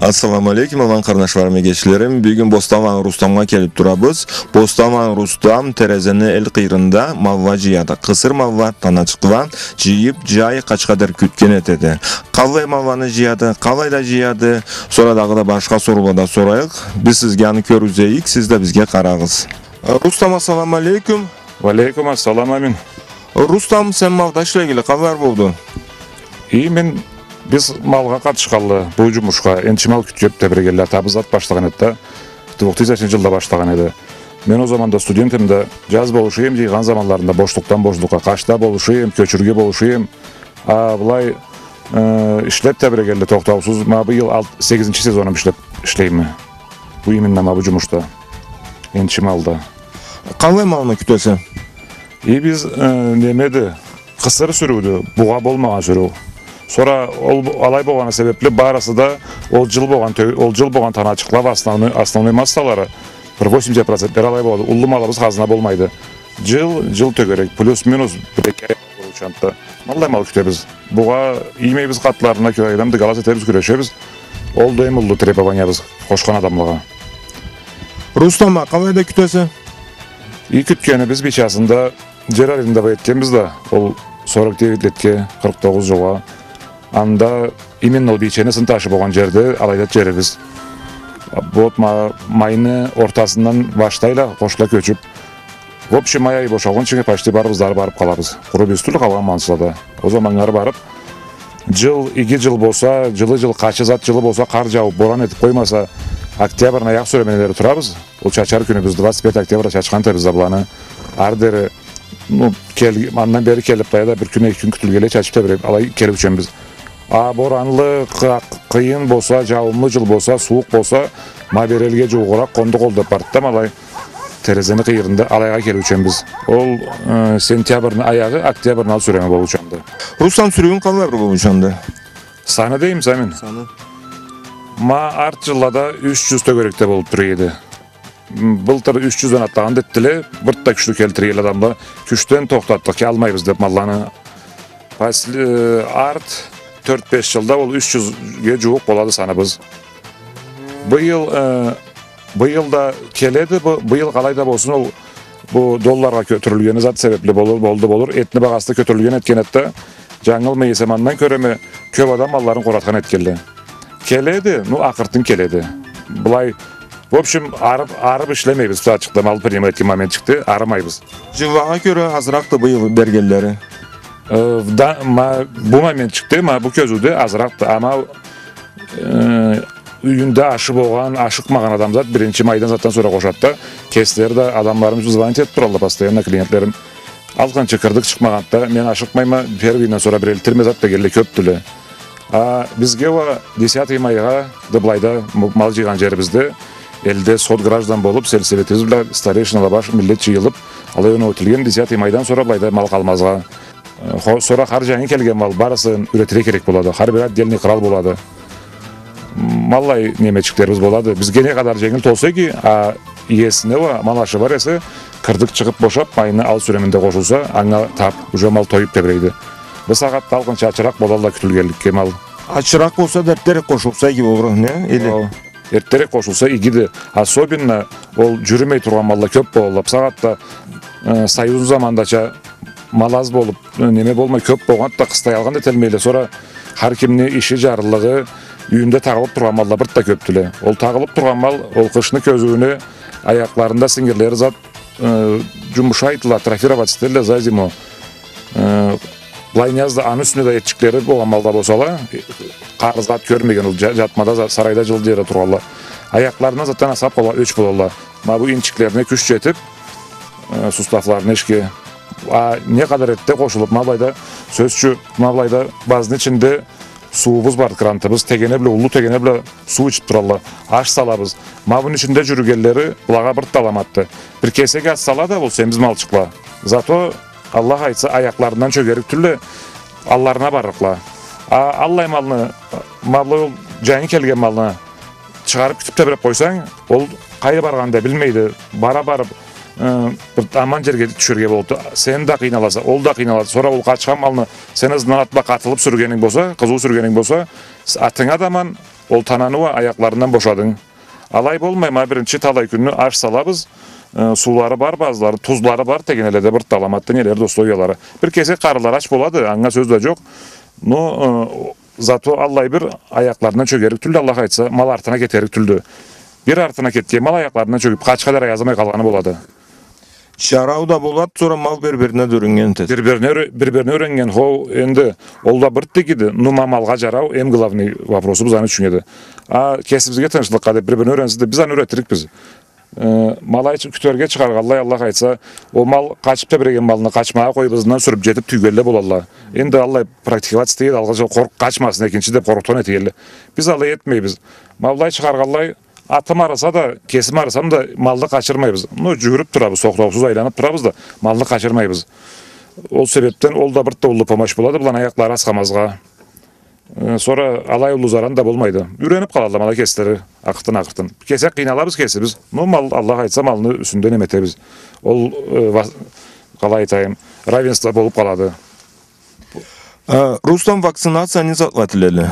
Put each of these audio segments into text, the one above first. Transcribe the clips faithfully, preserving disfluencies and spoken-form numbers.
Ассаламу алейкум, алан къарнашларым, эгечлерим. Бюгюн Бостанланы Рустамгъа келип турабыз. Бостанланы Рустам Терезени эл къыйырында малла джыяды. Къысыр малла, таначыкъла джыйып, джай къачха дери кютген этеди. Къаллай малланы джыяды, къалайда джыяды, сора дагъыда башха соруула да сорайыкъ. Биз сизге аны кёргюзейик, сиз да бизге къарагъыз. Рустам, ассаламу алейкум. Уа алейкум ассалам, Амин. Рустам, сен малда ишлегенли къаллай болду? И, мен, биз малгъа къатышханлы, бу джумушха, энчи мал кютюп тебрегенли атабыз зат башлагъан эди да, двухтысячный джылда башлагъан эди. Мен ол заманда студент эдим да, джаз болуш эдим, джыйгъан заманларында бошлукъдан бошлукъгъа, къачда болуш эдим, кёчюрге болуш эдим. А былай, э, ишлеп тебрегенли тохтаусуз, ма быйыл алт-, сегизинчи сезонум ишлеп, ишлейме. Бу именно ма бу джумушда. Энчи малда. Къаллай малны кютесе? И биз, э, немеди, къысыр сюрюудю, бугъа болмагъан сюрюу. Сора ол, алай болгъаны себепли барысы да ол джыл болгъан тё-, ол джыл болгъан таначыкъла, основной, основной массалары, бир восемьдесят процентлери алай болады. Уллу малыбыз хазна болмайды. Джыл, джыл тёгерек, плюс-минус бир-эки ай болуучанды да. Маллай мал кютебиз. Бугъа иймейбиз къатларына, кёре адам да галас этебиз, кюрешебиз. Ол да эм уллу требованиябыз къошхан адамлагъа. Рустам а, къалайда кютесе? И кютгенибиз бийчасын да джер арендовать этгенбиз да, ол сорок девятлетге, къыркъ тогъуз джылгъа. Анда именно ол бийчени сын ташы болгъан джерде алайда джерибиз. Вот ма-, майны ортасындан башлайла, къошла кёчюп. В общем, май ай бошалгъынчы почти барыбыз да ары барып къалабыз. Къуру биз тюл, къалгъан малчыла да. Ол заманнга ары барып, джыл, иги джыл болса, джылы джыл, къачы зат джылы болса, къар джаууп, боран этип къоймаса, октябрны аякъ сюремине дери турабыз. Ол чачар кюнюбюз двадцать пять октябрда чачхан эдибиз да быланы. Ары дери, ну, кел-, андан бери келип, былайда бир кюн, эки кюн кютюлгенлей чачып тебреп, алай келиученбиз. А боранлы, къы-, къыйын болса, джауумлу джыл болса, сууукъ болса, ма бери элге джууукъуракъ Къондукъ ол деп барды да, ма алай Терезени къыйырында алайгъа келиученбиз. Ол, э, сентябрны аягъы, октябрны ал сюреми болуучанды. Рустам, сюрюуюнг къаллай бир болуучанды? Саны деймисе, Амин? Саны. Ма арт джыллада юч джюз тёгерекде болуп тура эди. М, былтыр юч джюзден атлагъан да этдиле, бир да кючлю келтиргенле адамла, кючден тохтатдыкъ, келалмайбыз деп малланы. Пасли-, арт тёрт-беш джылда ол юч джюзге джууукъ болады саныбыз. Быйыл, э, быйыл да келеди, бу, быйыл къалай да болсун, ол бу долларгъа кётюрюлгени зат себепли болур, болду болур. Этни багъасы да кётюрюлген этген эди да, джангылмай эсем, андан кёреме, кёп адам малларын къоратхан этгенле. Келеди, ну, акъыртын келеди. Былай, в общем, арып, арып ишлемейбиз, бусагъатчыкъда мал принимать этген моментчикде арымайбыз. Джыллагъа кёре азыракъды быйыл бергенлери? Э, да, ма, бу моментчикде, ма, бу кёзюуде азыракъды. Ама, э, юйюнде ашы болгъан, ашыкъмагъан адамзат биринчи майдан затдан сора къошады да, кеслери да адамларым звонить этип туралла постоянно, клиентлерим. Алкъынчы кырдык чыкъмагъанды да, мен ашыкъмайма, первыйден сора бир элтирме зат дегенле кёпдюле. А бизге уа десятый майгъа да былайда м-, мал джыйгъан джерибизде элде сот граждан болуп, сельсоветибиз бла старейшинала баш миллет джыйылып, алай оноу этилген, десятый майдан сора былайда мал къалмазгъа. Э, хо-, сора хар джангы келген мал барысын юретирге керек болады. Хар бири отдельный кърал болады. М, аллай немечиклерибиз болады. Бизге не къадар дженгил толса эди, а иесине уа мал ашы бар эсе, кырдык чыгъып бошап, майны ал сюреминде къошулса, анга тап, уже мал тоюп тебрейди. Бусагъатда алкъынча ачыракъ болалла кютюлгенликге мал. Ачыракъ болса да, эртдерек къошулса иги болур, не? Или? О, эртдерек къошулса игиди. Особенно ол джюрюмей тургъан малла кёп болалла. Бусагъатда, э, союзну заманындача мал аз болуп, э, неме болмай, кёп болгъанды да, къыстаялгъан да этелмейле. Сора хар кимни иши, джарлылыгъы, юйюнде тагъылып тургъан малла бир да кёпдюле. Ол тагъылып тургъан мал, ол къышны кёзюуюне аякъларында сингирлери зат, э, джумушайдыла, атрофироваться этелле за зиму. Э, былай не язды, аны юсюне да этчиклери болгъан малда болсала, э, къары зат кёрмеген, ол джа-, джатмада за-, сарайда джылы джерде тургъанла. Аякъларындан затдан асаб къала, ёч болалла. Ма бу инчиклерине кюч джетип, э, суставларына ишге. А не къадар эртде къошулуп, ма былайда, сёз ючюн, ма былайда базны ичинде сууубуз бар, крантыбыз, тегене бла, уллу тегене бла суу ичип туралла. Аш салабыз. Ма муну ичинде джюрюгенлери былагъа бир да аламатды. Бир кесек аш сала да, ол семиз малчыкъла. Зато, Аллах айтса, аякъларындан чёгерик тюлле, алларына барлыкъла. А аллай малны, ма былай ол джангы келген малны чыгъарып, кютюп тебреп къойсанг, ол къайры баргъанын да билмейди. Бара барып, э, бир аман джерге тюшерге болуп, сен да къыйналаса, ол да къыйналады. Сора ол къачхан малны сен ызындан атлап къатылып сюргенинг болса, къызыу сюргенинг болса, с-, атынга да аман, Ол танану уа аякъларындан бошадынг. Алай болмай, ма биринчи талай кюнню аш салабыз, э, суулары бар базылары, тузлары бар, тегенеледе бир да аламатды, нелери да, условиялары. Бир кесек къарылары ач болады, анга сёз да джокъ. Но, э, зато аллай бир аякъларындан чёгерик тюлдю, Аллах айтса, мал артына кетерик тюлдю. Бир артына кетген мал аякъларындан чёгюп, къачха дери аязамай къалгъаны болады. Джарау да болады, сора мал бир-бирине да юреннген этеди. Бир-бирине юре-, бир-бирине юреннген, хоу, энди ол да бир тюрлю эди, но ма малгъа джарау эм главный вопросубуз аны ючюн эди. А кесибизге тынчлыкъгъа деп бир-бирине юренсе да, биз аны юретирикбиз. Э, ма алай чы-, кютерге чыгъаргъанлай, Аллах айтса, ол мал къачып тебреген малны къачмагъа къоюп, ызындан сюрюп джетип тюйгенле болалла. Энди аллай практиковаться этеди, алгъа джыл къоркъ-, къачмасын экинчи деп къоркъутхан этгенле. Биз алай этмейбиз. Ма былай чыгъаргъанлай, атым арыса да, кесим арысам да, малны къачырмайбыз. Но, джюгюрюп турабыз, тохтаусуз айланып турабыз да, малны къачырмайбыз. Ол себепден ол да бир да уллу помощь болады, быланы аякълары асхамазгъа. Э, сора алай уллу заран да болмайды. Юренип къалалла мала кеслери, акъыртын-акъыртын. Кесек къыйналабыз кесибиз. Но мал, Аллах айтса, малны юсюнде неме этебиз. Ол, э, ва-, къалай айтайым, равенство болуп къалады. Э, Рустам, вакцинация не затла этиледи?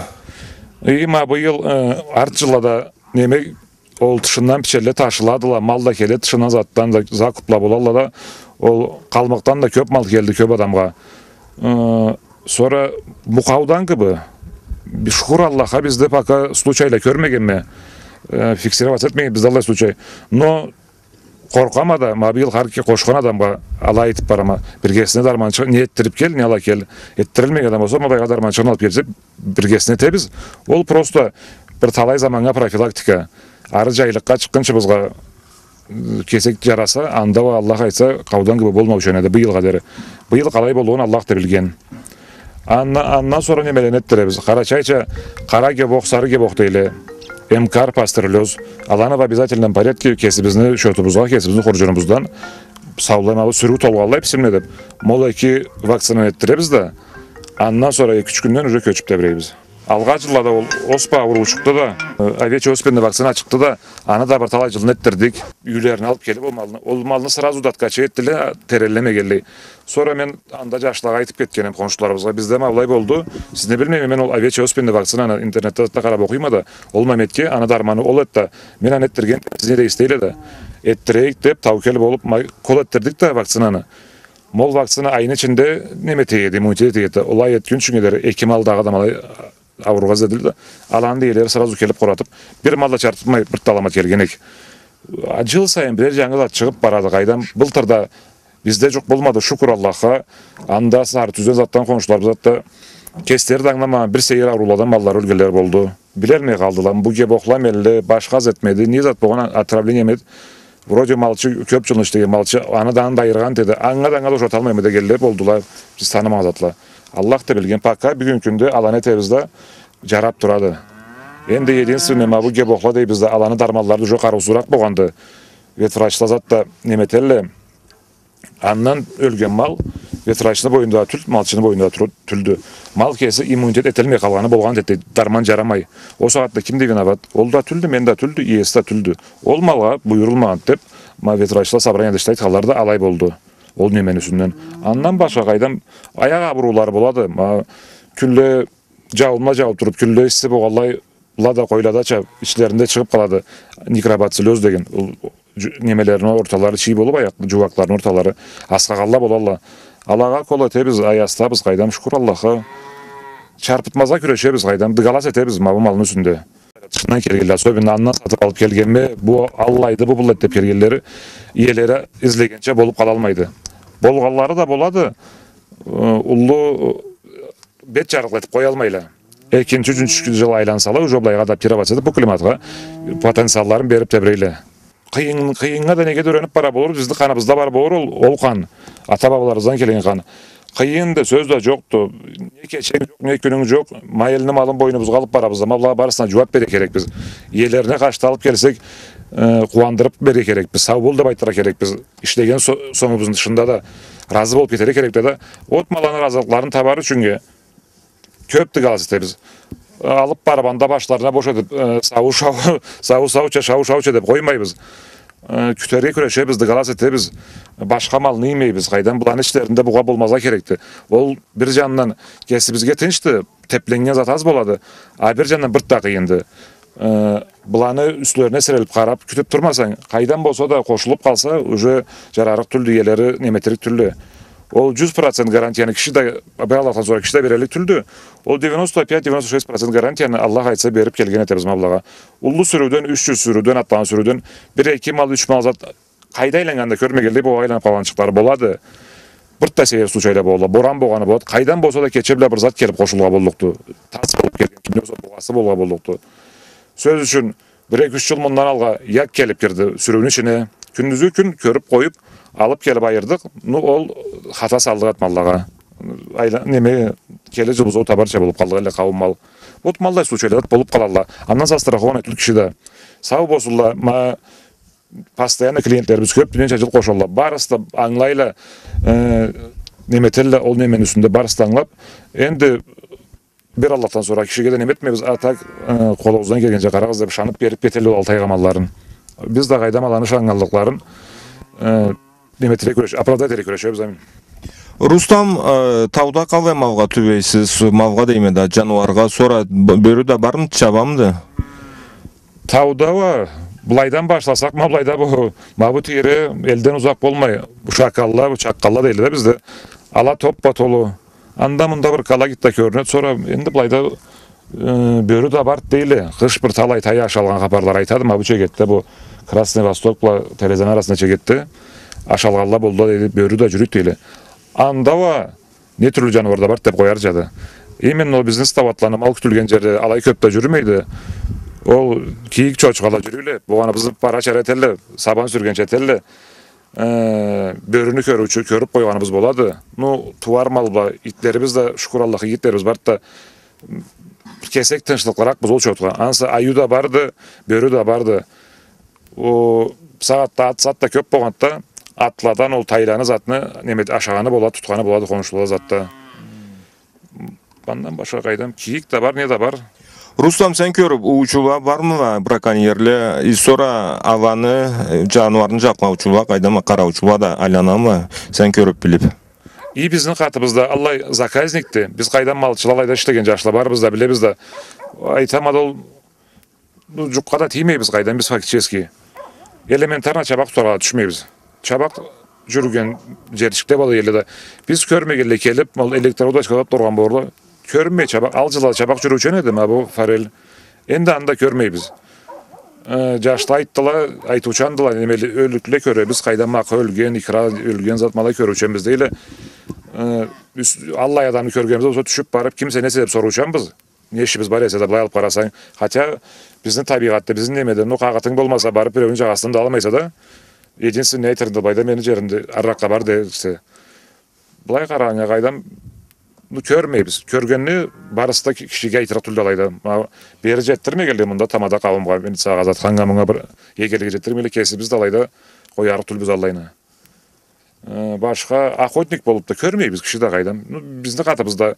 Э, ма быйыл, э, арт джыллада неме, ол тышындан пиченле ташыладыла, мал да келе тышындан, затдан да, закупла болалла да, ол къалмыкъдан да кёп мал келди, кёп адамгъа. Э, сора мукъаудан кибик, би-, шукур Аллахха, бизде пока случайла кёрмегенме, э, фиксировать этмеген бизде аллай случай. Но къоркъама да, ма быйыл хар ки-, къошхан адамгъа алай айтып барама. Биргесине дарманчыкъ, не этдирип кел, не ала кел. Этдирилмеген адам болса, ма былайгъа дарманчыгъын алып келсе, биргесине этебиз. Ол просто бир талай заманнга профилактика. Ары джайлыкъгъа чыкъгъынчыбызгъа, ы, кесек джараса, анда уа, Аллах айтса, къаудан кибик болмаучан эди быйылгъа дери. Быйыл къалай боллугъун Аллах да билген. Андан, андан сора немелени этдиребиз. Къарачайча къара гебох, сары гебох дейле. Эмкар, пастерлёз. Аланы в обязательном порядке кесибизни счётубузгъа, кесибизни хоржунубуздан саулай ма бу сюрюу толгъанлай бисимле деп, ма ол эки вакцинаны этдиребиз да, андан сора эки-юч кюнден уже кёчюп тебрейбиз. Алгъа джыллада ол оспа ауруучукъду да, э, овечий оспенный вакцина чыкъды да, аны да бир талай джылын этдирдик. Юйлерине алып келип ол малны, ол малны сразу да откачать этдиле, тереллемегенлей. Сора мен анда джашлагъа айтып кетгенем, хоншуларыбызгъа, бизде ма былай болду. Сизни билмейме, мен ол овечий оспенный вакцинаны интернетде да къарап окъуйма да, ол Маметге аны дарманы ол эди да, мен аны этдиргенме, сизге да истейле да, этдирейик деп, таукел болуп, ма-, кол этдирдик да вакцинаны. Ма ол вакцина айны ичинде неме этеди, иммунитет этеди. Ол ай этгюнчюнге дери эки мал дагъыда ма алай ауругъа изледиле да, аланы да иелери сразу келип къоратып, бир мал да чарпытмай, бир да аламат келген эк. А, джыл сайын бирер джангы зат чыгъып барады, къайдам, былтыр да бизде джукъ болмады, шукур Аллахха. Анда Сары Тюзден затдан, хоншуларыбыз затда кеслери да ангыламагъан бир сейир аурууладан маллары ёлгенле болду. Билалмай къалдыла, бу гебохла ма элле, башха зат этмеди, не зат болгъан, отравление ма эди. Вроде малчы, кёп джылны ишлеген малчы, аны да, аны да айыргъан этеди, анга да, анга да ушаталмайма дегенле болдула, биз танымагъан затла. Аллах да билген, пока бюгюн кюнде аланы этебиз да, джарап турады. Энди единственный ма бу гебохла дейбиз да, аланы дарманлары да уже къарыусузуракъ болгъанды. Ветврачла зат да неме этелле. Андан ёлген мал ветврачны бойнунда тюлдю, малчыны бойнунда тюл-, тюлдю. Мал кеси иммунитет этелмей къалгъаны болгъан этеди, дарман джарамай. Ол сагъатда ким да виноват? Ол да тюлдю, мен да тюлдю, иеси да тюлдю. Ол малгъа буюрулмагъан деп, ма ветврачла собраниеде ишлей айтханлары да алай болду. Ол немени юсюнден. Андан башха къайдам, аякъ ауруулары болады. Ма кюлле джауунла джауп туруп, кюлле исси болгъанлай, ла да къойладача ичлеринде чыгъып къалады микробациллёз деген. Ол джу-, немелерини орталары чий болуп, аякъ-, джууакъларыны орталары асхагъанла болалла. Алагъа кол этебиз, ай асатабыз, къайдам, шукур Аллахха. Чарпытмазгъа кюрешебиз, къайдам, дыгалас этебиз ма бу малны юсюнде. Тышындан келгенле, особенно андан сатып алып келгенме, бу аллайды, бу быллайды деп келгенлери, иелери излегенча болуп къалалмайды. Болгъанлары да болады, э, уллу, э, бет джарыкъла этип къоялмайла. Экинчи, ючюнчю джыл айлансала, уже былайгъа адаптироваться этип, бу климатха потенциалларын берип тебирейле. Къыйын, къыйыннга да неге да юренип бара болурбуз, бизни къаныбызда бар болур ол, ол къан, ата-бабаларыбыздан келген къан. Къыйын да, сёз да джокъду. Не кеченг джокъ, не кюнюнг джокъ. Ма элни малын бойнубузгъа алып барабыз да, ма былагъа барысына джууап бере керекбиз. Иелерине къачда алып келсек, э, къууандырып бере керекбиз. Сау бол деп айтдыра керекбиз. Ишлеген со-, сомубузну тышында да разы болуп кетере керекди да. Ол ма аланы разылыкъларын табар ючюннге кёп дыгалас этебиз. Алып барып, анда башларына бош этип, э, сау, шау, сау, сауча, шау, шауча деп къоймайбыз. Э, кютерге кюрешебиз, дыгалас этебиз. Башха малны иймейбиз. Къайдам, буланы ичлеринде бугъа болмазгъа керекди. Ол бир джандан кесибизге тынчды, тепленнген зат аз болады. А бир джандан бир да къыйынды. Э, буланы юслерине сирелип къарап, кютюп турмасанг, къайдан болса да къошулуп къалса, уже джарарыкъ тюлдю, иелери неметирик тюлдю. Ол джюз процент гарантияны киши да, бир Аллахдан сора киши да береллик тюлдю. Ол девяносто пять, девяносто шесть процент гарантияны, Аллах айтса, берип келген этебиз ма былагъа. Уллу сюрюуден, юч джюз сюрюуден, атлагъан сюрюуден, бир эки мал, юч мал зат, къайда айланнганда кёрмегенлей, бу айланып къалгъанчыкълары болады. Бир да сейир случайла болады. Боран болгъаны болады. Къайдан болса да кече бла бир зат келип къошулургъа боллукъду. Тас болуп келген, кимни болса бугъасы болургъа боллукъду. Сёз ючюн, бир эки-юч джыл мындан алгъа як келип кирди сюрюуню ичине. Кюндюзгю кюн кёрюп къоюп, алып келип айырдыкъ. Ну, ол хата салдыкъ атмаллагъа. Айла-, неме, келир джыл бузоу табарча болуп къалдыкъ элле къауум мал. Вот, маллай случайла зат болуп къалалла. Андан застрахованный тюл киши да. Сау болсунла, ма, постоянно клиентлерибиз кёп, ненча джыл къошалла. Барысы да ангылайла, э, неметелле, ол немени юсюнде барысы да ангылап. Энди бир Аллахдан сора кишиге да неметмейбиз, а так, э, къолубуздан келгенча къарагъыз деп ышанып берип кетелле ол алты айгъа малларын. Биз да къайдам аланы ышаннганлыкъларын, э, неметирге кюреш-, оправдать этерге кюрешебиз, амин. Рустам, э, тауда къалай малгъа тюбейсиз? Малгъа дейме да, джаныуаргъа, сора б-, бёрю да бармыды, чабамыды? Тауда уа, былайдан башласакъ, ма былайда бу, ма бу тийре элден узакъ болмай, бу шакалла, бу чакъалла дейле да бизде. Ала топпа-толу. Анда-мында бир калагит да кёрюнеди. Сора энди былайда, э, бёрю да барды дейле. Къыш бир талай тайы ашалгъан хапарлары айтады. Ма бу чегетде, бу Красный Восток бла Терезаны арасында чегетде ашалгъанла болду дейле, бёрю да джюрюйдю дейле. Анда уа не тюрлю джаныуар да барды деп къоярчады. Именно бизни стауатланы мал кютюлген джери алай кёп да джюрюмейди. Ол кийик, чочхала джюрюйле. Болгъаны бизни пара-чара этелле, сабан сюргенча этелле. Э, бёрюню кёрюучю, кёрюп къойгъаныбыз болады. Ну, тууар мал бла итлерибиз да, шукур Аллахха, итлерибиз барды да, кесек тынчлыкълыракъбыз ол чотха. Ансы айыу да барды, бёрю да барды. Ол сагъатда ат-зат да кёп болгъанда, атладан ол тайланы затны, неме, ашагъаны болады, тутханы болады, хоншула затда. Андан башха къайдам, кийик да бар, не да бар. Рустам, сен кёрюп, уучула бармыла, браконьерле, и сора аланы, э, джаныуарны джакълаучула, къайдам, къараучула да айланамыла, сен кёрюп билип? И бизни къатыбызда аллай заказникди. Биз къайдам, малчыла, алайда ишлеген джашла барбыз да, билебиз да. Айтама да, ол бу джукъгъа да тиймейбиз, къайдам, биз фактически. Элементарно чабакъ тутаргъа тюшмейбиз. Чабакъ джюрюген джерчикле болады элде да. Биз кёрмегенлей келип, ол электроудочкада тургъан болурла. Кёрюнмей чабакъ, алчыла чабакъ джюрюучен эди, ма бу форель. Энди анда кёрмейбиз. Э, джашла айтдыла, айтыучандыла, немели, ёлюкле кёребиз, къайдам, макъа ёлген, икра ёлген зат, ма алай кёрюученбиз дейле. Э, юс-, аллай адамны кёргенибизде болса тюшюп барып, кимсе неси деп соруучанбыз. Не ишибиз бар эсе да, былай алып къарасанг. Хотя бизни табийгъатда, бизни немеде, ну, къагъытынг болмаса, барып биреуню джагъасындан да алмайса да, единственный айтырынг да былайда мени джеримде, арыракъгъа бар дерсе. Былай къарагъаннга, къайдам, ну, кёрмейбиз. Кёргенни барысы да ки-, кишиге айтырыкъ тюлдю алайда. Ма, бери джетдирмегенлей мында тамада къауумгъа, милициягъа, затха, анга-мунга бир егерлеге джетдирмегенлей, кесибиз да алайда къоярыкъ тюлбюз аллайны. Э, башха охотник болуп да кёрмейбиз киши да, къайдам. Ну, бизни къатыбызда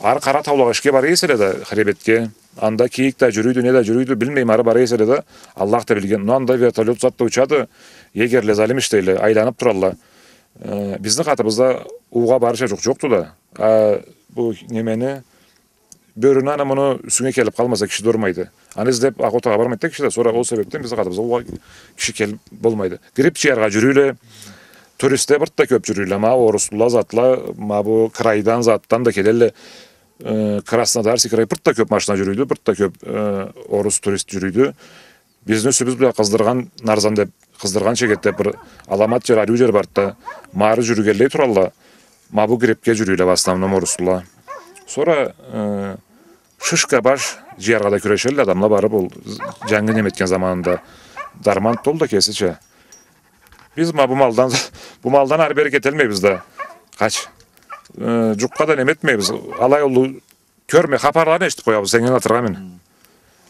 ары Къара таулагъа ишге бара эселе да, хребетге, анда кийик да джюрюйдю, не да джюрюйдю, билмейме, ары бара эселе да, Аллах да билген. Ну, анда вертолёт зат да учады, егерле залим ишлейле, айланып туралла. Э, бизни къатыбызда уугъа барырча джукъ джокъду да. А бу немени, бёрюню, аны-муну юсюнге келип къалмаса, киши да урмайды. Аны излеп охотагъа бармайды да киши да, сора ол себепден бизни къатыбызгъа уугъа киши келип болмайды. Гриб джыяргъа джюрюйле, туристле бир да кёп джюрюйле, ма орусла, затла, ма бу крайдан, затдан да келелле, э, Краснодарский край, бир да кёп машина джюрюйдю, бир да кёп, э, орус турист джюрюйдю. Бизни юсюбюз бла Къыздыргъан, Нарзан деп, Къыздыргъан чегет деп бир аламат джер, ариу джер барды да, ма ары джюрюгенлей туралла, ма бу грибге джюрюйле в основном орусла. Сора, э, шишка баш джыяргъа да кюрешелле адамла барып, ол джангы неметген заманында. Дарман тол да кесича. Биз ма бу малдан, бу малдан ары-бери кетелмейбиз да. Къач. Э, джукъгъа да неметмейбиз. Алай уллу кёрмей, хапарларын эшитип къоябыз, сеннге ангылатыргъа мен.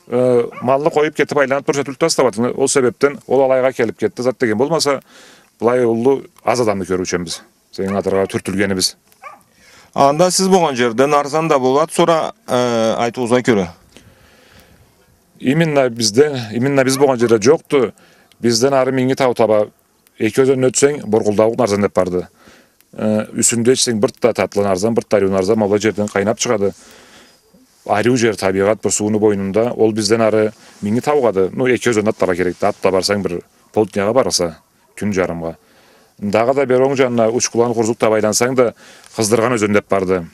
Э, малны къоюп кетип айланып турса тюлдю да стауатны, ол себепден ол алайгъа келип кетди, зат деген болмаса, былай уллу аз адамны кёрюученбиз. Сеннге ангылатыргъа, тюртюлгенибиз. Анда сиз болгъан джерде Нарзан да болады, сора, э, айтыугъузгъа кёре. Именно бизде, именно биз болгъан джерде джокъду. Бизден ары Минги тау таба эки ёзенни ётсенг, Боркъулдагъукъ нарзан деп барды. Э, юсюнде ичсенг, бир да татлы нарзан, бир да ариу нарзан, ма ол джерден къайнап чыгъады. Ариу джер, табигъат, бир сууну бойнунда, ол бизден ары Минги таугъады. Ну, эки ёзенни атларгъа керекди. Атла барсанг, бир полднягъа барырса, кюн джарымгъа. Дагъыда бери онг джанына Учкулан, Хурзукъ таба айлансанг да, Хыздыргъан ёзен деп барды.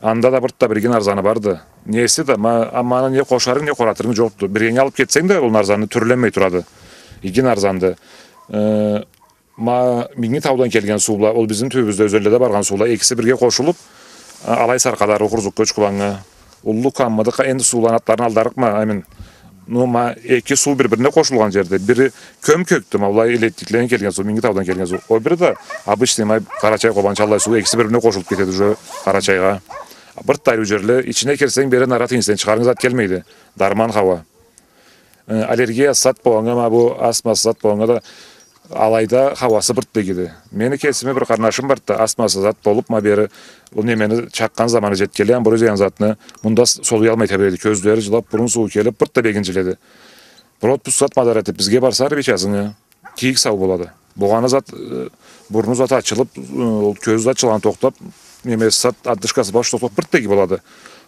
Анда да бир да бир иги нарзаны барды. Неси да, ма-, амма аны не къошарынг, не къоратырынг джокъду. Биргенге алып кетсенг да, ол нарзаны тюрленмей турады. Иги нарзанды. Э, ма Минги таудан келген суу бла, ол бизни тюбюбюзде ёзенледе баргъан суу бла, экиси бирге къошулуп, а, алай Саркъадагъы Хурзукъгъа, Учкуланнга, Уллу Каммыды, къа-, энди сууланы атларын алдарыкъма, амин. Ну, ма эки суу бир-бирине къошулгъан джерде. Бири кём кёкдю, ма былай Илеттикледен келген суу, Минги таудан келген суу. Ол бири да обычный, ма Къарачай, Къобанчы аллай суу, экиси бир-бирине къошулуп кетеди уже Къарачайгъа. Бир да ариу джерле, ичине кирсенг, бери нарат ийинсенг, чыгъарынг зат келмейди. Дарман хауа. Э, аллергия зат болгъаннга, ма бу астмасы зат болгъаннга да алайда хауасы бир да игиди. Мени кесими бир къарнашым барды да, астмасы зат болуп, ма бери ол немени чакъгъан заманы джетгенлей, амброзия деген затны, мында с-, солуялмай тебиреди. Кёзлери джылап, бурун сууу келип, бир да бегинджиледи. Бир отпуск зат мадар этип, бизге барса ары, бичасынгы, кийик сау болады. Болгъаны зат, э, бурну зат ачылып, э, ол кёзю зат джыланы тохтап, немеси зат, отдышкасы баш тохтап, бир да иги болады.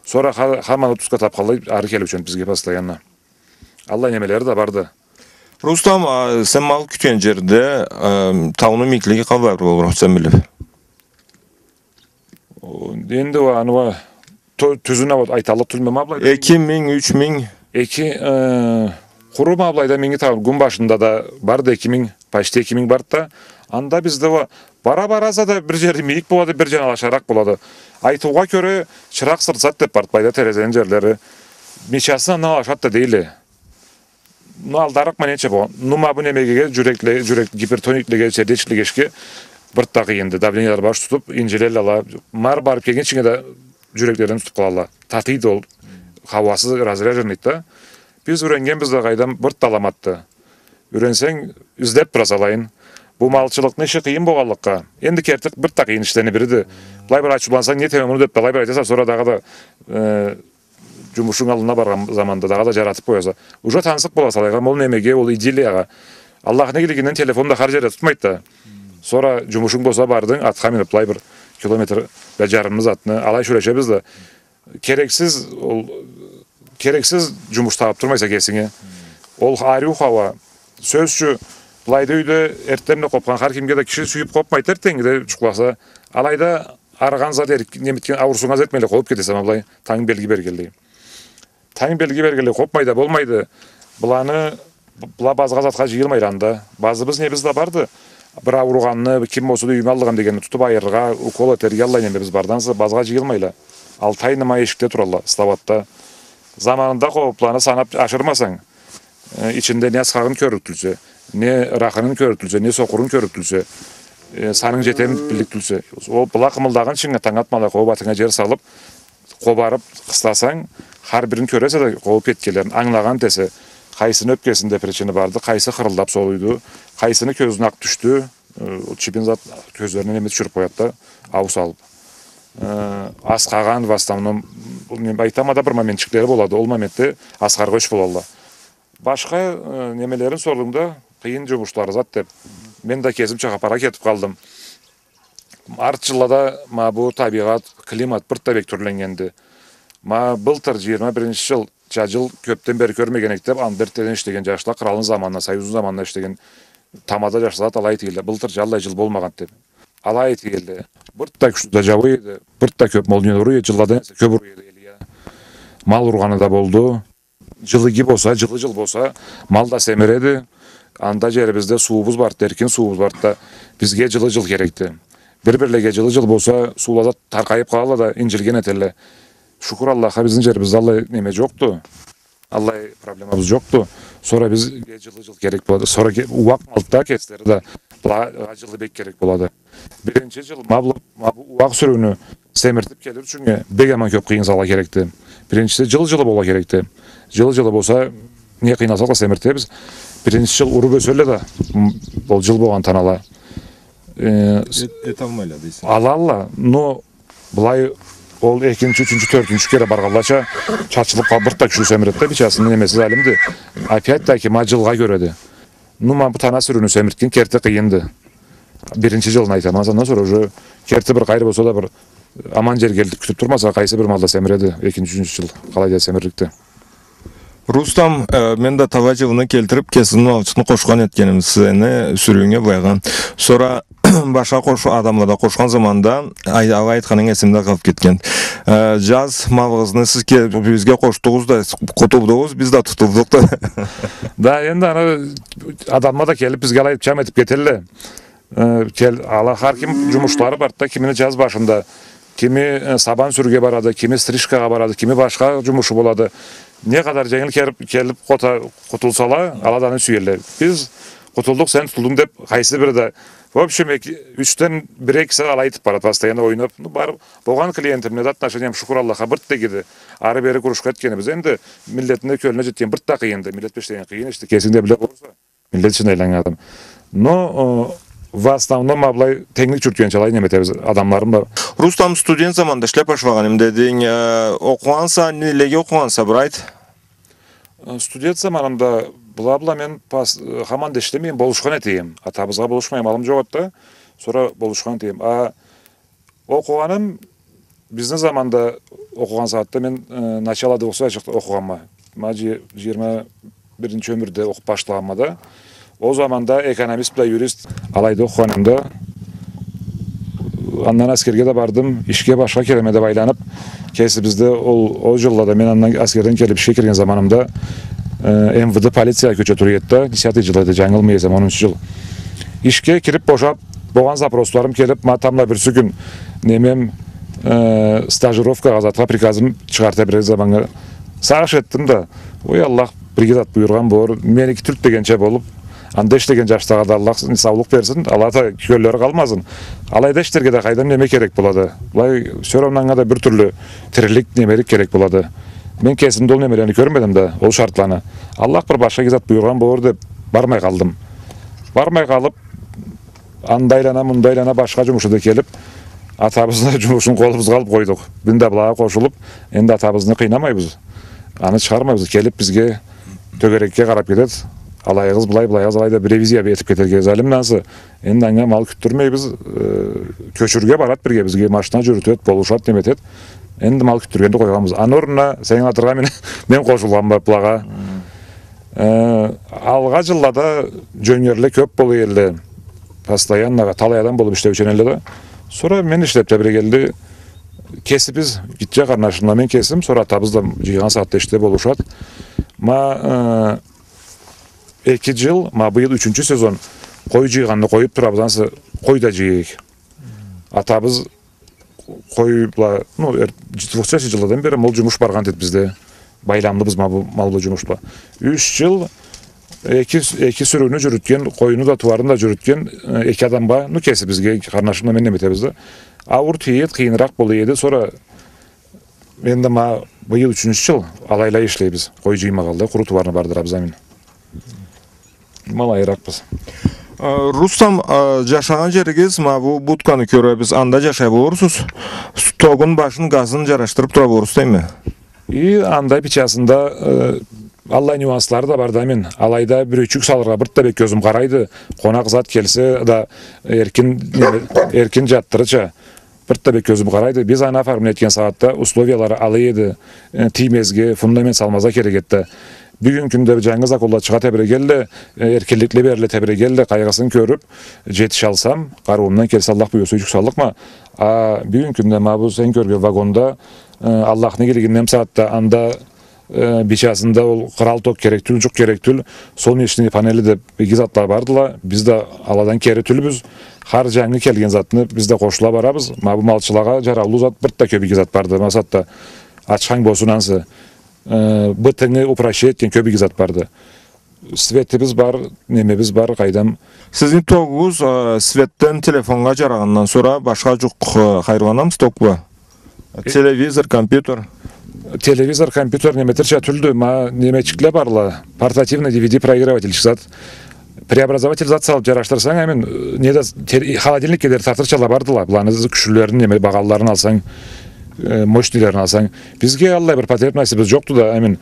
Сора ха-, хаман отпускда тапханлай ары келиучен бизге постоянно. Аллай немелери да барды. Рустам, а, сен мал кютген джерде, а, тауну мийиклиги къаллай бир болур, сен билип? О, энди уа, аны уа, тю-, тюзюн а вот айталлыкъ тюлме ма былайда. Эки минг, юч минг. Эки, э, къуру ма былайда Минги тау, гюн башында да барды эки минг, почти эки минг барды да. Анда бизде уа бара-бараса да бир джери мийик болады, бир джаны алашыракъ болады. Айтыугъа кёре, Чыракъ-Сырт зат деп барды былайда, Терезени джерлери. Мичасын андан алашады да дейле. Ну, алдарыкъма ненча болгъан. Ну, ма бу немеге, джюрекле-, джюрек, гипертониклеге, сердечниклеге бир да къыйынды. Давлениялары баш тутуп, инджилелле ала. Ма барып келгинчинге да джюреклерин тутуп къалалла. Татыйды ол. Хауасы разряженныйды да. Биз юреннгенбиз да, къайдам, бир да аламатды. Юренсенг, излеп тураса алайын. Бу малчылыкъны иши къыйын болгъанлыкъгъа. Энди керти бир да къыйын ишлени бириди. Былай бир ачыулансанг, не этеме муну деп, былай бир айтаса, сора дагъыда, э, джумушунг аллына баргъан заманда дагъыда джаратып къояса. Уже тансыкъ боласа алайгъа, ол немеге, ол идиллиягъа. Аллахны игилигинден телефон да хар джерде тутмайды да. Сора джумушунг болса бардынг, атха минип, былай бир километр бла джарымны затны, алай сюрешебиз да. Керексиз, ол, керексиз джумуш табып турмайса кесинге. Ол ариу хауа. Сёз ючюн, былайда юйде эртденбла къопхан хар кимге да, киши сюйюп къопмайды, эртденнгиде джукъласа. Алайда арыгъан зат, эрик-, неме этген, ауурсунган зат этмейле, къобуп кетесе, ма былай, танг белги бергенлей. Танг белги бергенлей, къопмай да болмайды. Быланы, б-, была базгъа затха джыйылмайла анда. Базыбыз, небиз да барды. Бир ауругъанны, ким болса да юйюме аллыгъам дегенни тутуп айырыргъа, укол этерге, аллай немебиз барды. Ансы базгъа джыйылмайла. Алты айны ма эшикде туралла, стауатда. Заманында къобуп, быланы санап ашырмасанг, э, ичинде не асхагъын кёрлюк тюлсе, не рахынын кёрлюк тюлсе, не сокъурун кёрлюк тюлсе, э, санынг джетеми биллик тюлсе. Ол была къымылдагъынчынга, танг атмалай къобуп, атынга джер салып, къобарып къыстасанг, хар бирин кёресе да, къобуп кетгенлерин, англагъан этесе, къайсыны ёпкесинде причина барды, къайсы хырылдап солуйду, къайсыны кёзюне акъ тюшдю, э, ол чибин зат кёзлерине неме тюшюрюп къояды да, ауус алып. Э, асхагъан, в основном, бу, мен айтама да, бир моментчиклери болады, ол моментде асхаргъыч болалла. Башха, э, немелерин сордунг да, къыйын джумушлары зат деп. Мен да кесим чахапаргъа кетип къалдым. Арт джыллада ма бу табигъат, климат бир да бек тюрленнгенди. Ма былтыр, джыйырма биринчи джыл, чачыл кёпден бери кёрмеген эдик деп, анда эртдеден ишлеген джашла, къралны заманында, союзну заманында ишлеген тамада джашла да алай этгенле. Былтыр джыллай джыл болмагъан деп. Алай этгенле. Бир да кючлю да джауа эди, бир да кёп молния уруй эди, джылладан эсе кёп уруй эди, элия. Мал ургъаны да болду. Джыл иги болса, джылы джыл болса, мал да семиреди. Анда джерибизде суубуз барды, эркин суубуз барды да, бизге джылы джыл керекди. Бир-бирлеге джылы джыл болса, суула да таркъайып къалалла да, инджилген этелле. Шукур Аллахха, бизни джерибизде аллай неме джокъду. Аллай проблемабыз джокъду. Сора бизге джылы джыл керек болады. Сора ке-, ууакъ малда кеслери да, была, была джылы бек керек болады. Биринчи джыл ма бу, ма бу ууакъ сюрюуню семиртип келир ючюн бек аман кёп къыйын салыргъа керекди. Биринчиси, джыл джылы болургъа керекди. Джыл джылы болса, не къыйналсакъ да семиртебиз. Биринчи джыл уруп ёселле да, м, ол джыл болгъанын танала. Э, с-, эт, эталмайла дейсе. Алалла, но былай ол экинчи, ючюнчю, тёртюнчю кере баргъанлача чачылып къалып, бир да кючлю семиреди да, бичасыны немеси залимди. Опять-таки ма джылгъа кёреди. Ну, ма бу тана сюрюуню семиртген керти къыйынды. Биринчи джылын айтама, андан сора уже керти бир къайры болса да бир аман джерге элтип кютюп турмаса, къайсы бир мал да семиреди, экинчи, ючюнчю джыл къалай да семирликди. Рустам, э, мен да тала джылны келтирип, кесими малчыкъны къошхан этгеним сени сюрююнге былайгъа. Сора башха къош-, адамла да къошхан заманда, ай-, алай айтханынг эсимде къалып кетген. Э, джаз малыгъызны сиз ке-, бизге къошдугъуз да, къутулдугъуз, биз да тутулдукъ да. Да, энди аны адамла да келип бизге алай джам этип кетелле. Э, кел-, ала хар ким джумушлары барды да, кимини джаз башында, кими, э, сабан сюрюрге барады, кими стрижкагъа барады, кими башха джумушу болады. Не къадар дженгил келип, келип къота-, къутулсала, ала да аны сюелле. Биз къутулдукъ, сен тутулдунг деп, къайсы бири да. В общем, эки, ючден бири-экиси алай этип барады, постоянно ойнап. Ну, бар, болгъан клиентимле да отношениям, шукур Аллахха, бырт да игиди. Ары-бери кружка этгенибиз. Энди миллетни кёлюне джетген бырт да къыйынды. Миллет бла ишлеген къыйын ишди, кесинг да биле болурса. Миллет ичине айланнган адам. Но, э, в основном, ма былай тенглик джюрютгенча алай неме этебиз, адамларым да. Рустам, студент заманда ишлеп башлагъаным дединг, э, окъугъанса, нелеге окъугъанса, бир айт. Э, студент заманымда была-была мен пас-, э, хаман да ишлемейме, болушхан этеме. Атабызгъа болушмай, малым джокъ эди да, сора болушхан этеме. А Окъугъаным, бизни заманда окъугъан сагъатда мен, э, начало двухсотых джылда окъугъанма. Ма джи-, джыйырма биринчи ёмюрде окъуп башлагъанма да. Ол заманда экономист бла юрист алайда окъугъанымда, андан аскерге да бардым, ишге башха келеме деп айланып, кесибизде ол, ол джыллада мен андан аскерден келип ишге кирген заманымда, э, М В Д полициягъа кёче тура эди да, десятый джыл эди, джангылмай эсем, онунчу джыл. Ишге кирип бошап, Болгъан запросларым келип, ма тамбла бирси кюн, немем, э, стажировкагъа затха приказым чыгъарта берген заманнга сагъыш этдим да, ой, Аллах бир иги зат буюргъан болур, меники тюлдю дегенча болуп, анда ишлеген джашлагъа да Аллах саулукъ берсин, ала да кёллери къалмасын. Алайда ишлерге да къайдам неме керек болады. Былай, сёреннге да бир тюрлю тирилик, немелик керек болады. Мен кесимде ол немелени кёрмедим да, ол шартланы. Аллах бир башха иги зат буюргъан болур деп бармай къалдым. Бармай къалып, анда айлана, мында айлана, башха джумуш да келип, атабызны джумушун къолубузгъа алып къойдукъ. Бюгюн да былагъа къошулуп, энди атабызны къыйнамайбыз. Аны чыгъармайбыз. Келип бизге тёгерекге къарап кетет. Алайыгъыз былай, былайыгъыз алай деп ревизия этип кетерге, залим ансы. Энди анга мал кюттюрмейбиз. Э, кёчюрюрге барат бирге бизге, машина джюрютет, болушат, неме этет. Энди мал кюттюргенни къойгъанбыз. Аны орнуна сени атыргъа мен, мен къошулгъанма былагъа. Э, алгъа джыллада джёнгерле кёп бола элле. Постоянно талай адам болуп ишлеучен элле да. Сора мен ишлеп тебрегенли кесибиз, гитче къарнашым бла мен кесим, сора атабыз да джыйгъан сагъатда ишде болушат. Ма, э, эки джыл, ма быйыл ючюнчю сезон къой джыйгъанны къоюп турабыз, ансы къой да джыйыйыкъ. Атабыз къой бла, ну, эр-, двухтысячный джылладан бери ол джумуш баргъан эди бизде. Байламлыбыз ма бу мал бла, джумуш бла. Юч джыл эки, эки сюрюуню джюрютген, къойну да, тууарны да джюрютген, э, эки адамгъа, ну, кесибизге, къарнашым бла мен неме этебиз да. Ауур тие эди, къыйыныракъ бола эди, сора энди ма быйыл ючюнчю джыл алайлай ишлейбиз. Къой джыймагъанлай, къуру тууарны бардырабыз, амин. Ма алайыракъбыз. А, Рустам, а, джашагъан джеригиз, ма бу будканы кёребиз, анда джашай болурсуз. С-, тогун, башын, газын джарашдырып тура болурсуз, дейме? И анда бийчасында, э, аллай нюанслары да барды, амин. Алайда бир юйчюк салыргъа бир да бек кёзюм къарайды. Къонакъ зат келсе да эркин, неме, эркин джатдырырча. Бир да бек кёзюм къарайды. Биз аны оформлять этген сагъатда условиялары алай эди, э, тиймезге, фундамент салмазгъа керек эди да. Бюгюн кюнде джангы законла чыгъа тебрегелле, э, эркинликле бериле тебрегелле, къайгъысын кёрюп, джетишалсам, къарыуумдан келсе, Аллах буюрса, юйчюк саллыкъма. А бюгюн кюнде ма бу сен кёрген вагонда, э, Аллахны игилигинден сагъатда анда Э, бийчасында ол кърал ток керек тюл, джукъ керек тюл, солнечный панели деп иги затла бардыла. Биз да аладан кери тюлбюз. Хар джангы келген затны биз да къошула барабыз. Ма бу малчылагъа джараулу зат, бир да кёп иги зат барды. Масала, ачханг болсун ансы. Э, бытынгы упрощать этген кёп иги зат барды. Светибиз бар, немебиз бар, къайдам. Сизни тогугъуз, э, светден, телефоннга джарагъандан сора башха джукъ, э, хайырланамы ток бла? Э, телевизор, компьютер. Телевизор, компьютер неме этерча тюлдю, ма немечикле барла. Портативный D V D проигрывательчик зат. Преобразователь зат салып джарашдырсанг, амин, э, не да те-, холодильникге дери тартырчала бардыла. Буланы кючлюлерин, неме, багъалыларын алсанг, э, мощныйлерин алсанг. Бизге аллай бир потребностибиз джокъду да, амин.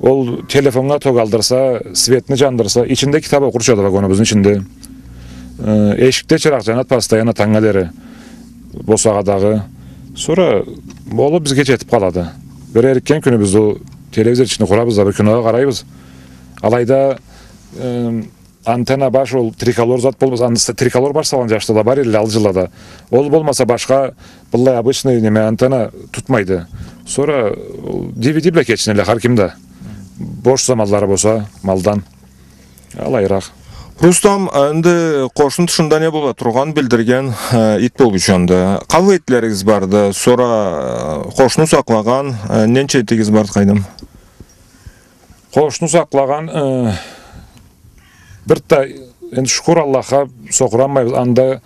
Ол телефоннга ток алдырса, светни джандырса, ичинде китаб окъурча эди вагонубузну ичинде. Э, эшикде чыракъ джанады постоянно танга дери. Босагъадагъы. Сора болуб бизге джетиб къалады. Бир эрикген кюнюбюзде ол телевизорчикни къурабыз да, бир киногъа къарайбыз. Алайда, э, антенна баш, ол триколор зат болмаса, анда триколор баш салгъан джашла да бар эдиле ал джыллада. Ол болмаса башха быллай обычный неме антенна тутмайды. Сора ол D V D бла кечине эдиле хар ким да. Бош заманлары болса малдан. Алайыракъ. Рустам, энди къошну тышында не бола тургъан билдирген, э, ит болуучу анда. Къаллай итлеригиз барды, сора, э, къошну сакълагъан, э, ненча итигиз барды, къайдам? Къошну сакълагъан, э, бир да, энди шукур Аллахха, сокъуранмайбыз, анда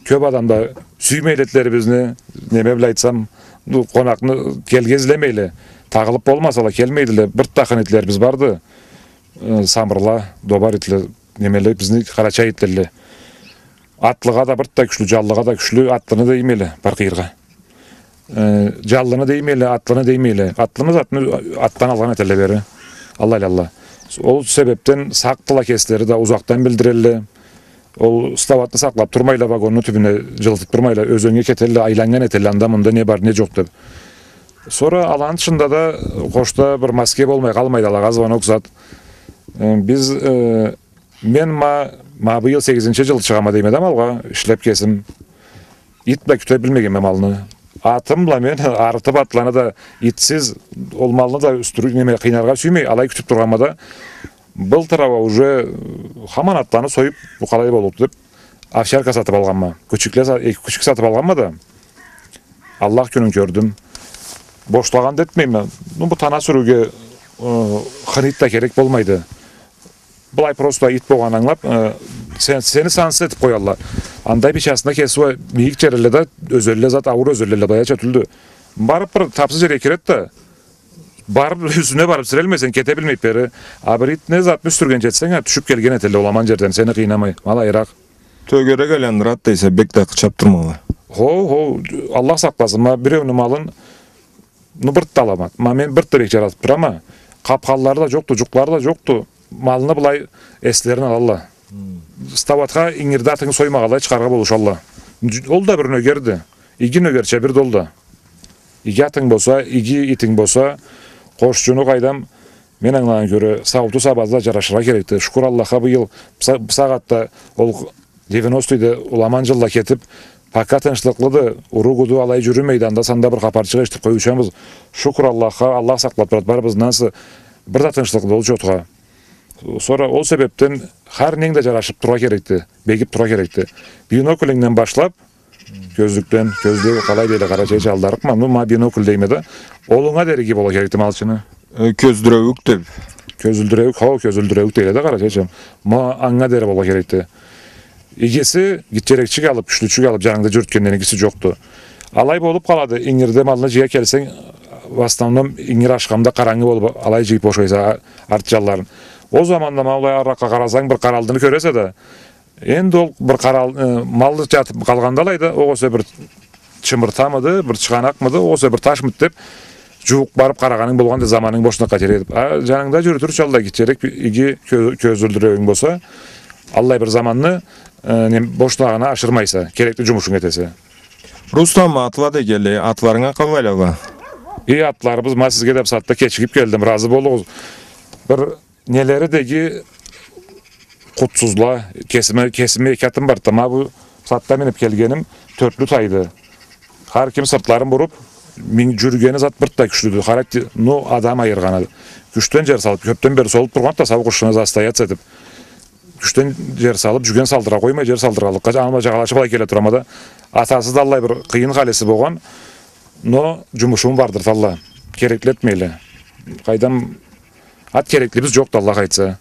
кёб адам да сюймейле итлерибизни, неме бла айтсам, бу къонакъны келге излемейле, тагъылыб болмасала, келмейдиле, бир да хын итлерибиз барды, э, самырла, добар итле, немеле, бизни къарачай итлелле. Атлыгъа да бир да кючлю, джанлыгъа да кючлю, атлыны да иймейле, бир къыйыргъа. Э, джанлыны деймейле, атлыны деймейле. Атлыны затны атдан алгъан этелле бери. Аллах, Аллах. Ол себебден сакъдыла кеслери да, узакъдан билдирелле. Ол ставатны сакълаб турмайла, вагонну тюбюне джылытыб турмайла, ёзеннге кетелле, айланнган этелле, анда-мында не бар, не джокъ деб. Сора аланы тышында да къошда бир маске болмай къалмайды, алагъа звонок зат. Э, биз, э, Мен ма, ма быйыл сегизинчи джыл чыгъама дейме да малгъа, ишлеб кесим. Ит бла кютеб билмегенме малны. Атым бла мен арытыб атланы да итсиз, ол малны да ёсдюрюб, неме, къыйнаргъа сюймей, алай кютюб тургъанма да, былтыр а уже хаман атланы союб, бу къалай боллукъду деб, овчарка сатыб алгъанма. Кючюкле са-, эки кючюк сатыб алгъанма да, Аллах кюнюн кёрдюм. Бошлагъан да этмейме. Ну, бу тана сюрюуге, э, хын ит да керек болмайды. Былай просто ит болгъанын ангылаб, э, сен-, сени сансыз этиб къоялла. Анда бичасына кеси уа мийик джерелле да, ёзелле зат, ауур ёзелле да, баягъыча тюлдю. Барыб бир тапсыз джерге киред да, барыб юсюне барыб сирелмесенг, кете билмейд бери. А бир ит не затны ёсдюрген джетсенг, а, тюшюб келген этелле ол аман джерден, сени къыйнамай. Ма алайыракъ. Тёгерек айландырад дейсе, бек да къычаб турмагъанла. Хоу, хоу, Аллах сакъласын, ма биреуню малын Ну, бир да аламад. Ма мен бир да бек джаратыб турама. Къабханлары да джокъду, джукълары да джокъду. Малны былай эслерин алалла. Ставатха ингирде атынгы соймагъанлай чыгъаргъа болушалла. Дж-, ол да бир нёгерди. Иги нёгерча бирди ол да. Иги атынг болса, иги итинг болса, къошчуну къайдам, мен ангылагъаннга кёре, саууту-сабазы да джарашыргъа керекди. Шукур Аллахха, быйыл бу са-, бусагъатда ол девяностыйда, ол аман джылла кетиб, пока тынчлыкълыды, уруу-гудуу алай джюрюмейди, анда-санда бир хапарчыкъ эшитиб къоюучамыз. Шукур Аллахха, Аллах сакълаб турад барыбызны, ансы бир да тынчлыкъды ол чотха. Сора ол себебден хар ненг да джарашыб тургъа керекди, бегиб тургъа керекди. Биноклингден башлаб, кёзлюкден, кёзлюк къалай дейле къарачайча, алдарыкъма, ну, ма бинокль дейме да, ол анга дери иги болургъа керекди малчыны. Э, кёздюреуюк деб. Кёзюлдюреуюк, хо, кёзюлдюреуюк дейле да къарачайча. Ма анга дери болургъа керекди. Игиси, гитчерекчик алыб, кючлючюк алыб, джанынгда джюрютгенден игиси джокъду. Алай болуб къалады, ингирде малны джыя келсенг, в основном ингир ашхамда къарангы болуб, алай джыйыб бошайса а-, арт джанларын. Ол заманда ма былай арыракъгъа къарасанг, бир къаралдыны кёресе да, энди ол бир къарал-, э, мал джатыб къалгъанда алайда, огъесе бир чымыртамыды, бир чыгъанакъмыды, огъесе бир ташмыды деб, джууукъ барыб къарагъанынг болгъанды, заманынг бошуна къачар эди. А, джанынгда джюрютюрча аллай гитчерек, иги кё-, кёзюлдюреуюнг болса, аллай бир заманны, э, нем, бошуна ашырмайса, керекли джумушунг этесе. Рустам, атла дегенлей, атларынга къаллайла? Э, атларыбыз, ма сизге да бусагъатда кечигиб келдим, разы болугъуз. Бир нелери деги къутсузла, кесиме, кесиме эки атым барды да, ма бу сагъатда миниб келгеним тёртлю тайды. Хар ким сыртларын буруб, минг-, джюрюгени зат бир да кючлюдю, характер, ну, адам айыргъаны. Кючден джер салыб, кёбден бери солуб тургъанды да, сау къышына застояться этиб. Кючден джер салыб, джюген салдыргъа къоймай, джер салдыргъанлыкъгъа, аны бла джагъалашыб алай келе турама да. Атасы да аллай бир къыйын халиси болгъан, но джумушун бардырталла, керекли этмейле. Къайдам, ат кереклибиз джокъду, Аллах айтса.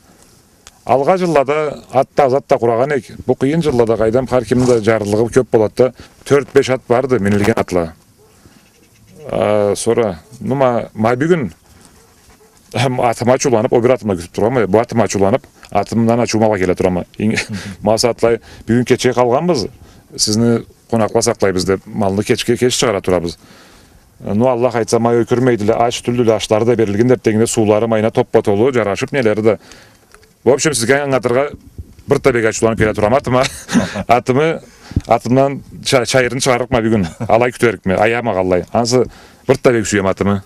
Алгъа джыллада ат да, зат да къурагъан эк. Бу къыйын джыллада, къайдам, хар кимни да джарлылыгъы кёб болады да, тёрт-беш ат барды, минилген атла. А, сора, ну, ма, ма бюгюн атыма ачыуланыб, ол бир атыма кютюб турама, бу атыма ачыуланыб, атымдан ачыуум алгъа келе турама. Инг-, ма сагъатлай, бюгюн кечге къалгъанбыз, сизни къонакъла сакълайбыз деб, малны кечге кеч чыгъара турабыз. Ну, Аллах айтса, май ёкюрмейдиле, ач тюлдюле, ашлары да берилгенди, эртденнгине суулары майына топпа-толу, жарашып, нелери да. В общем, сизге ангылатыргъа бир да бек ачыуланып келе турама атыма. Атымы, атымдан ча-, чайырын чыгъарырыкъма бюгюн. Алай кютерикме, аямагъанлай. Ансы бир да бек сюеме атымы.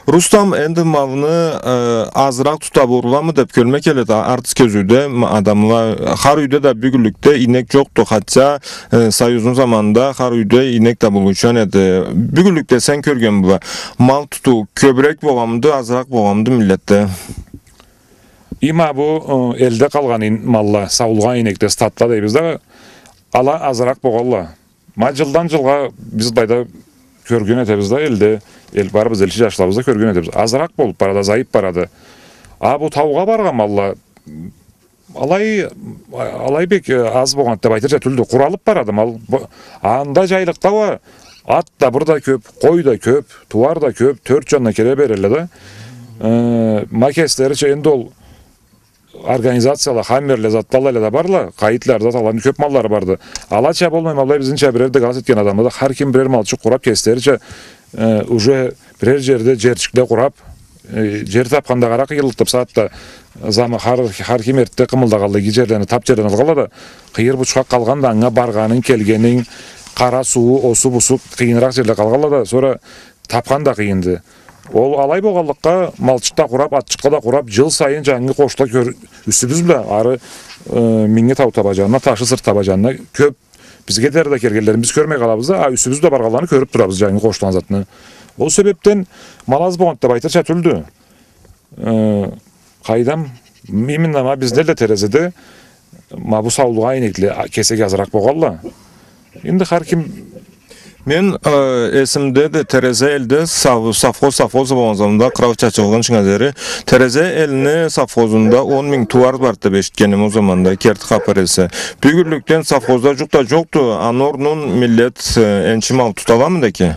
Рустам, энди малны, э, азыракъ тутаб уруламы деб кёлме келеди, а-, артыс кёзюуде м-, адамла, хар юйде да бюгюнлюкде ийнек джокъду, хотя, э, Союзну заманында хар юйде ийнек да болуучан эди. Бюгюнлюкде сен кёрген бла мал тутуу кёбюрек богъанмыды, азыракъ богъанмыды миллетде? Има бу, э, элде къалгъан ин-, малла, саулгъан ийнекде, стадла дейбиз да, ала азыракъ богъалла. Ма джылдан джылгъа биз былайда кёрген этебиз да, элде, эл барыбыз, элчи джашларыбыз да кёрген этебиз. Азыракъ болуб барады, азайыб барады. А бу таугъа баргъан малла, алай, алай бек, э, аз богъан деб айтырча тюлдю. Къуралыб барады мал. Бу, анда джайлыкъда уа ат да бир да кёб, къой да кёб, тууар да кёб, тёрт джандан келе берелле да. Э, ма кеслерича энди ол организацияла, хаммерле, затла алайла да барла, къайытлары да, аланы кёб маллары барды. Алача болмай, ма былай бизнича бирер договор этген адамла да, хар ким бирер малчыкъ къураб, кеслерича, э, уже бирер джерде джерчикле къураб, э, джер табханда къара къыйынлыкъды бу сагъатда. Зама-, хар, хар ким эртде къымылдагъанлай, иги джерлени, таб джерлени алгъанла да, къыйыр бучхакъ къалгъан да, анга баргъанынг, келгенинг, къара сууу, осу-бусу, къыйыныракъ джерле къалгъанла да, сора табхан да къыйынды. Ол алай болгъанлыкъгъа, малчыкъ да къураб, атчыкъла да къураб, джыл сайын джангы къошла кёр-, юсюбюз бла ары, э, Минги тау таба джанына, Ташы сырт таба джанына кёб бизге дери да келгенлерин биз кёрмей къалабыз да, а юсюбюз бла баргъанланы кёрюб турабыз, джангы къошланы затны. Ол себебден мал аз богъанды деб айтырча тюлдю. Э, къайдам, именно ма бизни элде Терезеде ма бу саулгъан ийнекли, а, кесек азыракъ богъалла. Энди хар ким... Мен, э, эсимдеди, Терезе элде сав-, совхоз, совхоз болгъан заманда, къырал чачылгъынчынга дери, Терезе элни совхозунда он минг тууар барды деб эшитгеним ол заманда, керти хапар эсе. Бюгюнлюкден совхозда джукъ да джокъду, аны орнун миллет, э, энчи мал туталамыды экен?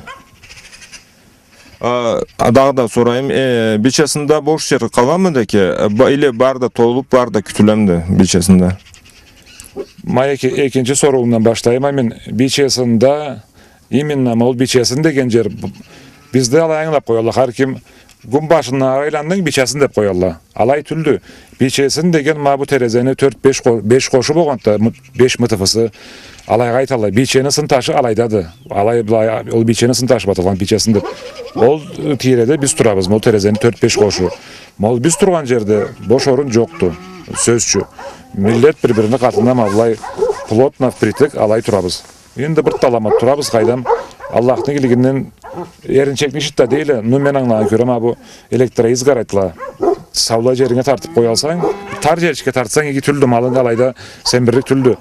А, а, дагъыда сорайым, э, Бичесинде бош джер къаламыды экен, э, ба-, или бары да толуб, бары да кютюлемиди Бичесинде? Ма эки-, экинчи соруунгдан башлайым, а мен Бичесинде, именно ма ол Бичесин деген джер, б-, бизде алай ангылаб къоялла, хар ким гюн башына айландынг, Бичесин деб къоялла. Алай тюлдю. Бичесин деген ма бу Терезени тёрт-беш къо-, беш къошу болгъанды, мы-, беш мытыфысы. Алайгъа айталла. Бичени сын ташы алайдады. Алай, былай, ол Бичени сын ташы бла аталгъан, Бичесин деб. Ол тийреде биз турабыз, ма ол Терезени тёрт-беш къошу. Ма ол биз тургъан джерде бош орун джокъду. Сёз ючюн. Миллет бир-бирини къатына ма былай плотно впритык алай турабыз. Энди бир да аламат турабыз, къайдам, Аллахны игилигинден эринчекни иши да дейле, ну, мен ангылагъан кёре, ма бу электроизгородьла. Саулай джеринге тартыб къоялсанг, тар джерчикге тартсанг, иги тюлдю, малынг алайда сембирлик тюлдю.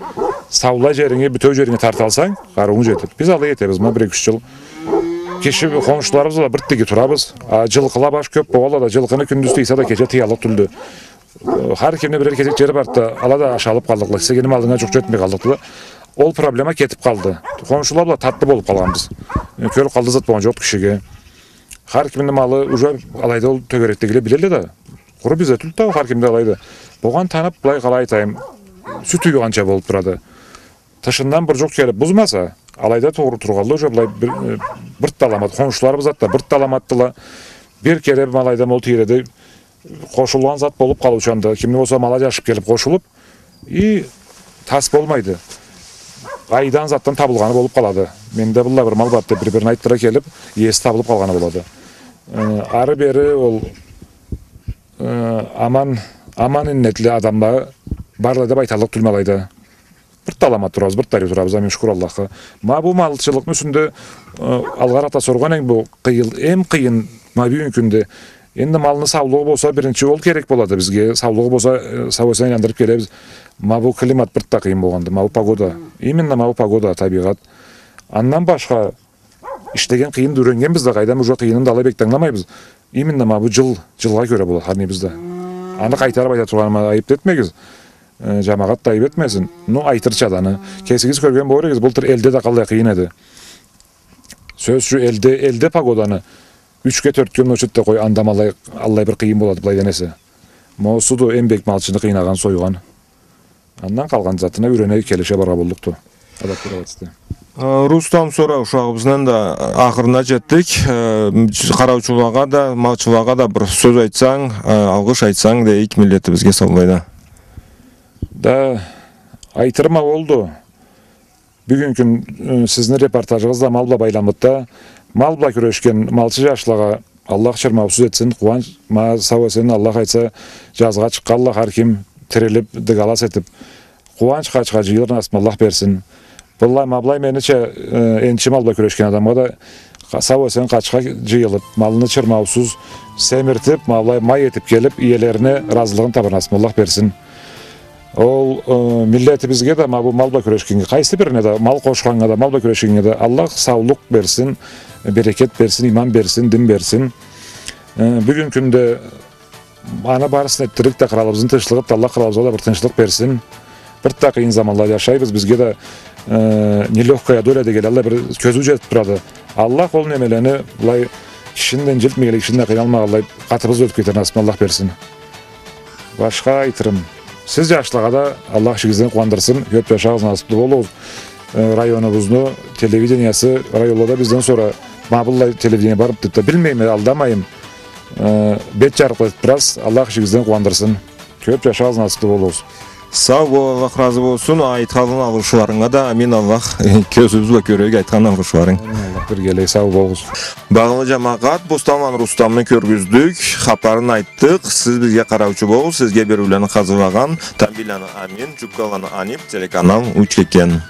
Саулай джеринге, бютеу джеринге тарталсанг, къарыуунг джетеди. Биз алай этебиз, ма бир-эки-юч джыл. Киши, хоншуларыбыз бла бир да иги турабыз. А, джылкъыла баш кёб болгъалла да, джылкъыны кюндюз тийсе да, кече тыяллыкъ тюлдю. Э, хар кимни бирер кесек джери барды да, ала да ашалыб къаллыкъла, сени малынга джукъ джетмей къаллыкъла. Ол проблема кетиб къалды. Хоншула бла татлы болуб къалгъанбыз. Э, кёлюб къаллыкъ зат болгъан джокъду кишиге. Хар кимни малы уже алайда, ол тёгерекдегиле билелле да. Къуру бизде тюлдю да, хар кимде алайды. Болгъан таныб, былай, къалай айтайым, сют уйгъанча болуб турады. Тышындан бир джукъ келиб бузмаса, алайда тур-, тургъанла уже былай бир, э, бир да аламат, хоншуларыбыз зат да бир да аламатдыла. Бир кере ма алайда, ма ол тийреде къошулгъан зат болуб къалыучанды. Кимни болса малы аджашыб келиб къошулуб, и тас болмайды. Айдан затдан табылгъаны болуб къалады. Менде быллай бир мал барды деб, бир-бирин айтдыра келиб, иеси табылыб къалгъаны болады. Э, ары-бери ол, э, аман, аман иннетли адамла барла деб айталлыкъ тюлме алайда. Бир да аламат турабыз, бир да ариу турабыз, амин, шукур Аллахха. Ма бу малчылыкъны юсюнде, э, алгъаракъда соргъан эдинг, бу къыйын, эм къыйын, ма бюгюннгю кюнде. Энди малны саулугъу болса, биринчи ол керек болады бизге. Саулугъу болса, э, сау-эсен айландырыб келебиз. Ма бу климат бир да къыйын болгъанды, ма бу погода. Именно ма бу погода, табигъат. Андан башха ишлеген къыйынды, юренгенбиз да, къайдам, уже къыйынын да алай бек да ангыламайбыз. Именно ма бу джыл, джылгъа кёре болады хар небиз да. Аны къайтарыб айта тургъаныма айыб этмегиз. Э, джамагъат да айыб этмесин. Ну, айтырча да аны. Кесигиз кёрген болур эдигиз, былтыр элде да къаллай къыйын эди. Сёз ючюн, элде, элде погоданы ючге, тёртге умножить этиб къой, анда ма алай, аллай бир къыйын болады, былайдан эсе. Ма ол суду эм бек малчыны къыйнагъан, сойгъан. Андан къалгъан затына юрене, келише барыргъа боллукъду. Адаптироваться эте. Э, Рустам, сора ушагъыбызны да ахырына джетдик. Э, къараучулагъа да, малчылагъа да бир сёз айтсанг, э, алгъыш айтсанг дейик миллетибизге, саулай да. Да, айтырым а олду. Бюгюн кюн, э, сизни репортажыгъыз да мал бла байламлыкъды. Мал бла кюрешген малчы джашлагъа Аллах чырмаусуз этсин, къууанч, ма сау-эсен, Аллах айтса, джазгъа чыкъгъанла, хар ким тирилип, дыгалас этип, къууанч хачха джыйылыр насыбын Аллах берсин. Быллай, ма былай менича, э, энчи мал бла кюрешген адамгъа да ха-, сау-эсен хачха джыйылып, малыны чырмаусуз семиртип, ма былай май этип келип, иелерине разылыгъын табар насыбын Аллах берсин. Ол, э, миллетибизге да, ма бу мал бла кюрешгеннге, къайсы бирине да, мал къошханнга да, мал бла кюрешгеннге да Аллах саулукъ берсин, берекет берсин, иман берсин, дин берсин. Э, бюгюн кюнде аны барысын этдирлик да къралыбызны тынчлыгъыды, Аллах къралыбызгъа да бир тынчлыкъ берсин. Бир да къыйын заманлада джашайбыз, бизге да, э, нелёгкая доля дегенлей, Аллах бир кёзюу джетип турады. Аллах ол немелени былай кишини да инджилтмегенлей, кишини да къыйналмагъанлай, къатыбыз да ётюп кетер насыбын Аллах берсин. Башха айтырым. Сиз джашлагъа да Аллах ишигизден къууандырсын, кёп джашагъыз, насыплы болугъуз. Э, районубузну телевидениясы, районлада бизден сора ма быллай телевидение бармыды деп да билмейме, алдамайым. Э, бет джарыкълы этип турасыз, Аллах ишигизден къууандырсын. Кёп джашагъыз, насыплы болугъуз. Сау бол, Аллах разы болсун. Айтханларынга, алгъышларынга да амин, Аллах кёзюбюз бла кёрейик айтхан алгъышларынг. Амин, Аллах биргелей, сау болугъуз. Багъалы джамагъат, Бостанланы Рустамны кёргюздюк, хапарын айтдыкъ. Сиз бизге къараучу болугъуз, сизге бериулени хазырлагъан Тамбийланы Амин, Джуккаланы Анип, телеканал Учкекен.